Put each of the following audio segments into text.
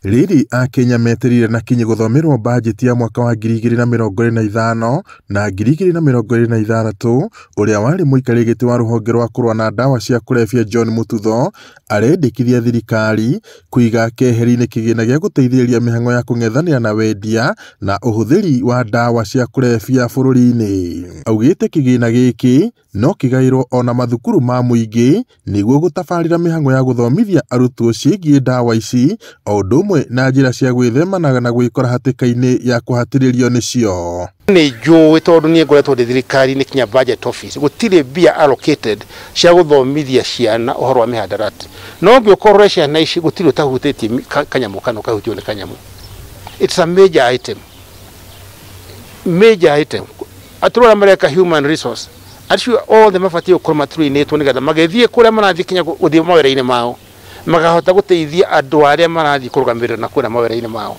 Rĩrĩ akenya metereire na kinyi gũthomerwo bajeti ya mwaka wa 2025 na 2026 ũrĩa warĩ mũikarĩri gĩtĩ wa rũhonge rwa kũrũa na ndawa cia kũrebia John Mututho arendekithia thirikari kũiga keheri-inĩ kĩgĩna gĩa gũteithĩrĩria mĩhang'o ya kũng'ethanĩra na wendia na ũhũthĩri wa ndawa cia kũrebia bũrũri-inĩ. Augĩte kĩgĩna gĩkĩ no kĩgaĩrwo ona mathukuru ma mũingĩ nĩguo gũtabarĩra mĩhang'o ya gũthomithia arutwo ciĩgiĩ ndawa ici o ũndũ ũmwe na njĩra cia gwĩthemana na gwĩkora hatĩka-inĩ ya kũhatĩrĩrio nĩcio. Nĩ njũĩ tondũ niĩ ngoretwo ndĩ thirikari-inĩ kinya budget office gũtirĩ mbia allocated cia gũthomithia ciana ũhoro wa mĩhandarati, no ũngĩũkorwo ciana ici gũtirĩ ũtahutĩtie kanyamũ kana ũkahutio nĩ kanyamũ. It's a major item, major item. Atũrũ arĩa mareka human resource acio othe mabatiĩ gũkorwo matũrĩinĩtwo nĩgetha magĩthiĩ kũrĩa marathiĩ kinya gũthiĩ mawĩra-inĩ mao makahota gũteithia andũ arĩa marathiĩ kũrũgamĩrĩra na kũrĩa mawĩra-inĩ mao.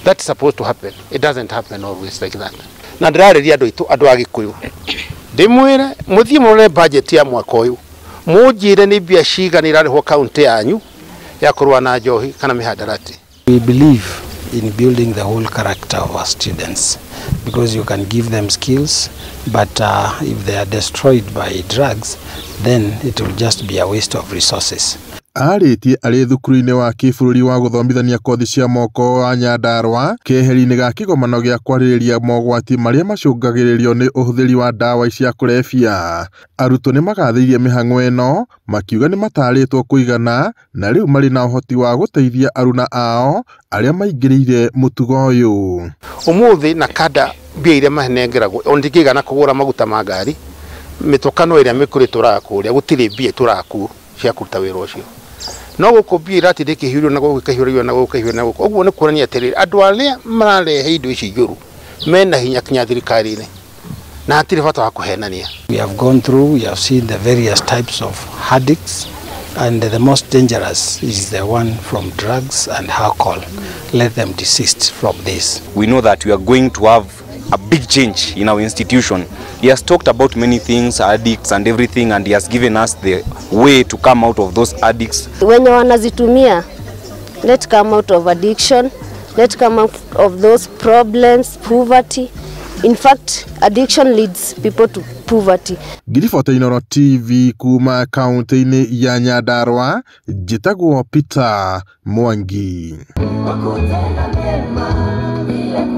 That's supposed to happen. It doesn't happen always like that. Na ndĩrarĩria andũ aitũ, andũ a Gĩkũyũ, ndĩmwĩre mũthiĩ mũrore budget ya mwaka ũyũ, mũnjĩre nĩ mbia cigana irarĩhwo kaunti yanyu ya kũrũa na njohi kana mĩhandarati. We believe in building the whole character of our students because you can give them skills, but if they are destroyed by drugs, then it will just be a waste of resources. Arĩtie arĩ thukuru-inĩ wa kĩbũrũri wa gũthomithania kothi cia moko wa Nyandarua keheri-inĩ ga kĩgomano gĩa kwarĩrĩria mogwati marĩa macũngagĩrĩrio nĩ ũhũthĩri wa ndawa cia kũrebia. Arutwo nĩ magathĩirie mĩhang'o ĩno makiuga nĩ matarĩtwo kũigana na rĩu marĩ na ũhoti wa gũteithia aruna ao arĩa maingĩrĩire mũtugo ũyũ. Ũmũthĩ na kanda mbia iria manengeragwo ona ndingĩigana kũgũra maguta ma ngari, mĩtũkano ĩrĩa mĩkũrũ ĩtũraga kũrĩa gũtirĩ mbia itũraga kuo cia kũruta wĩra ũcio. No gũkũ mbia iratinda ikĩhiũrio na gũkũ ikahiũrio na gũkũ ikahiũrio na gũkũ. Ũguo nĩ kuonania atĩrĩrĩ, andũ arĩa mararehe indo ici njũru mena hinya kinya thirikari-inĩ na hatirĩ bata wa kũhenania. We have gone through, we have seen the various types of addicts, and the most dangerous is the one from drugs and alcohol. Let them desist from this. We know that we are going to have a big change in our institution. He has talked about many things, addicts and everything, and he has given us the way to come out of those addicts. Wenye wanazitumia, let come out of addiction, let come out of those problems, poverty. In fact, addiction leads people to poverty. Ngiribota Inooro TV kuma kaunti-inĩ ya Nyandarua, njĩtagwo Peter Mwangi. Wakutenda mema.